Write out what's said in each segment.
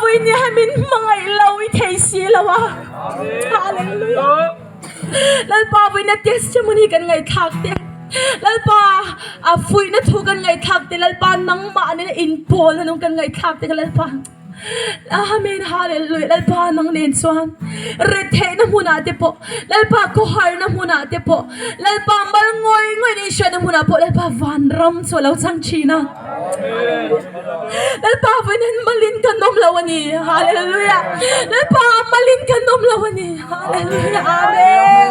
vawiin hi min hmangaih lo i thei si lo a. Hallelujah. Lalpa vawiina testimony kan ngaihthlak te, Lalpa a fuihna thu kan ngaihthlak te, Lalpa nangmah nena inpawlna nung kan ngaihthlak te kha Lalpa. Amen Hallelujah Lalpa nang nen chuan retheihna hmunah te pawh Lalpa khawharna hmunah te pawh Lalpa mal ngawi ngawi in inhriatna hmunah pawh Lalpa vanram chu a lo chang thin a Lalpa vawiin malin kan awm lo a ni Hallelujah Lalpa malin kan awm lo a ni Hallelujah Amen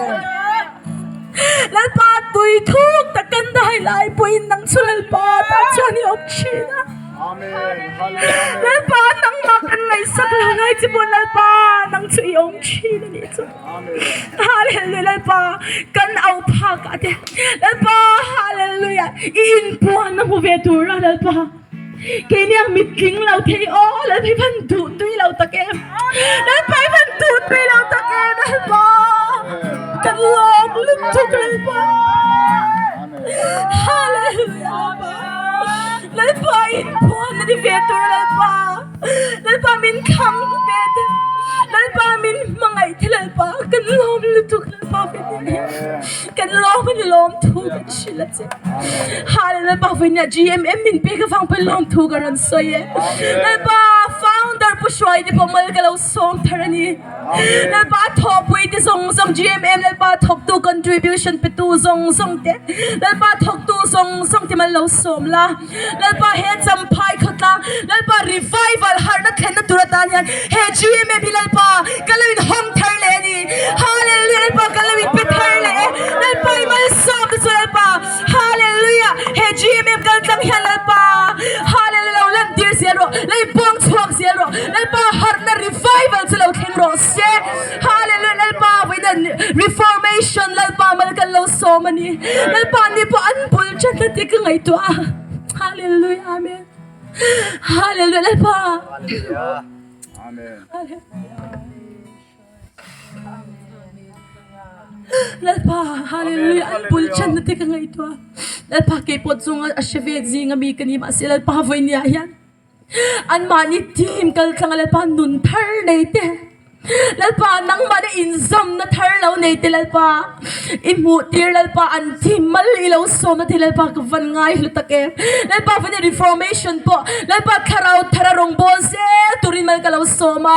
Lalpa tui thuk tak kan dai lai pawhin nang chu Lalpa tah chuan i awm thin a. Lalpa nangmah kan ngaihsak lo ngai chi pawh Lalpa nang chu i awm thin a nih chu. Hallelujah Lalpa kan au phak ah te Lalpa Hallelujah i inpuan a hmu ve tur a Lalpa keini ang mitling lo thei aw Lalpa i van duh tui lo tak em Lalpa i van duh tui lo tak em Lalpa kan lawm lutuk Lalpa Hallelujah Lalpa. Lalpa in phuan a ni ve tur Lalpa Lalpa min thlang ve te Lalpa min hmangaih te Lalpa kan lawm lutuk Lalpa vei kan lawm a ni lawm thu kan hrilh a che Hallelujah Lalpa vei nia GMM min pek avang pawhin lawm thu ka rawn sawi e Lalpa founder pu hruai te pawh mal ka lo sawm thar a ni Lalpa a thawhpui te zawng zawng GMM Lalpa thawktu contribution petu zawng zawng te Lalpa thawktu zawng zawng te mal lo sawm la Lalpa he champhai khawtlang Lalpa revival harhna thlenna tur atan hian he GMM hi Lalpa ka lo in hawng thar leh a ni Hallelujah Lalpa ka lo in pe thar leh e Lalpa i malsawm te chu Lalpa Hallelujah he GMM kal tlang hian Lalpa Hallelujah lo lan tir zel rawh lei buang chhuak zel rawh Lalpa harhna revival chu lo thleng rawh se Hallelujah Lalpa vawiin reformation Lalpa mal kan lo sawm a ni Lalpa ni pawh an bul that na tih ka ngaihtuah a Hallelujah Amen Hallelujah Lalpa Amen Lalpa Hallelujah an bul chan na te ka ngaihtuah Lalpa kei pawh chunga a hre ve zing ami ka ni mahse Lalpa vawiin ah hian anmahni team kal tlang a Lalpa nun thar nei te Lalpa nangmah na inzawmna thar lo nei te Lalpa i hmuh tir Lalpa an team mal i lo sawm na te Lalpa ka van ngai hlu tak em Lalpa vawiin reformation pawh Lalpa thlarau thar a rawn bawl zel turin mal ka lo sawm a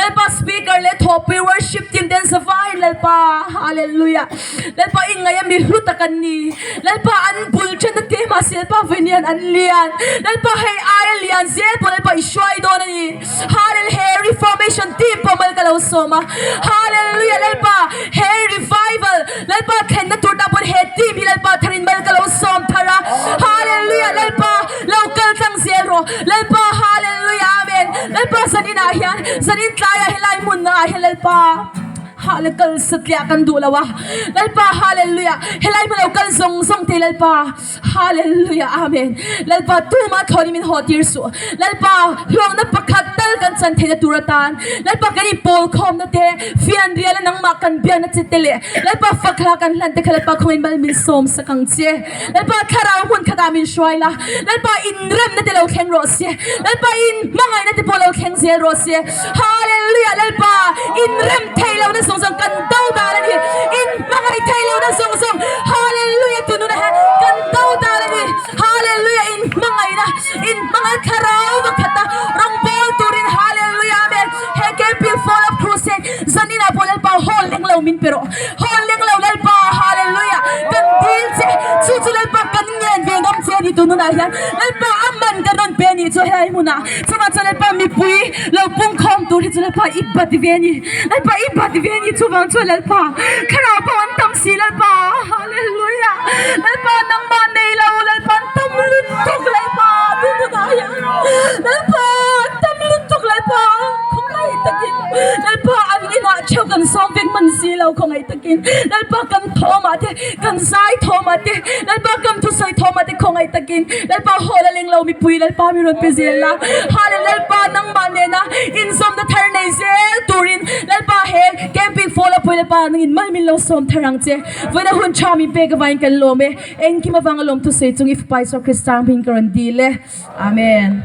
Lalpa speaker leh thawhpui worship team ten zavaiin Lalpa Hallelujah Lalpa i ngaih a mi hlu tak an ni Lalpa an bul then a te mahse Lalpa vawiin hian an lian Lalpa hei aia lian zel pawh Lalpa i hruai dawn a ni Hallel he reformation team pawh mal ka lo sawm a Hallelujah Lalpa he revival Lalpa thlenna tur tan pawhin he team hi Lalpa tharin mal ka lo sawm thar a Hallelujah Lalpa lo kal tlang zel rawh Lalpa Hallelujah Amen Lalpa zanin ah hian zanin tlaiah helai hmun ah hian Lalpa Hah le kal satliah kan duh lo a Lalpa Hallelujah helai hmun lo kal zawng zawng te Lalpa Hallelujah Amen Lalpa tumah thlawnin min haw tir suh Lalpa hlawkna pakhat tal kan chan theihna tur atan Lalpa kan inpawl khawmna te fianrial a nangmah kan biakna che te leh Lalpa fakhla kan hlan te kha Lalpa khawngin mal min sawm sak ang che Lalpa thlarau hmun khatah min hruai la Lalpa inremna te lo thleng rawh se Lalpa inhmangaihna te pawh lo thleng zel rawh se Hallelujah Lalpa inrem theih lohna zawng zawng kan do dan a ni inhmangaih theih lohna zawng zawng Hallelujah tununa hian kan do dan a ni Hallelujah inhmangaihna inhmangaih thlarau va khat a rawngbawl turin Hallelujah Amen he KP Fall of Crusade zaninah pawh Lalpa hawl leng lo min pe rawh hawl leng lo Lalpa Hallelujah kan dil che chu chu Lalpa kan ngen ve ngam che a ni tununah hian Lalpa a man kan rawn pe a nih chu helai hmunah Chuvang chuan Lalpa mipui lo pung khawm tur hi chu Lalpa i bat ve a ni. Lalpa i bat ve a ni chuvang chuan Lalpa thlarau pawh an tam si Lalpa Hallelujah Lalpa nangmah nei lo Lalpa an tam lutuk Lalpa tunhunah hian Lalpa an tam lutuk Lalpa khawngaih takin Lalpa an inah theuh kan sawm vek hman si lo khawngaih takin Lalpa kan thawmah te kan zai thawmah te Lalpa kan thusawi thawmah te khawngaih takin Lalpa hawl a leng lo mipui Lalpa mi rawn pe zel la Hallel Lalpa nangmah nena inzawmna thar nei zel turin Lalpa he camping fall a pawih Lalpa nangin mal min lo sawm thar ang che vawiina hun tha min pek avangin kan lawm e engkim avanga lawmthu sawi chung i fapa Isua Krista hming ka rawn dil e Amen.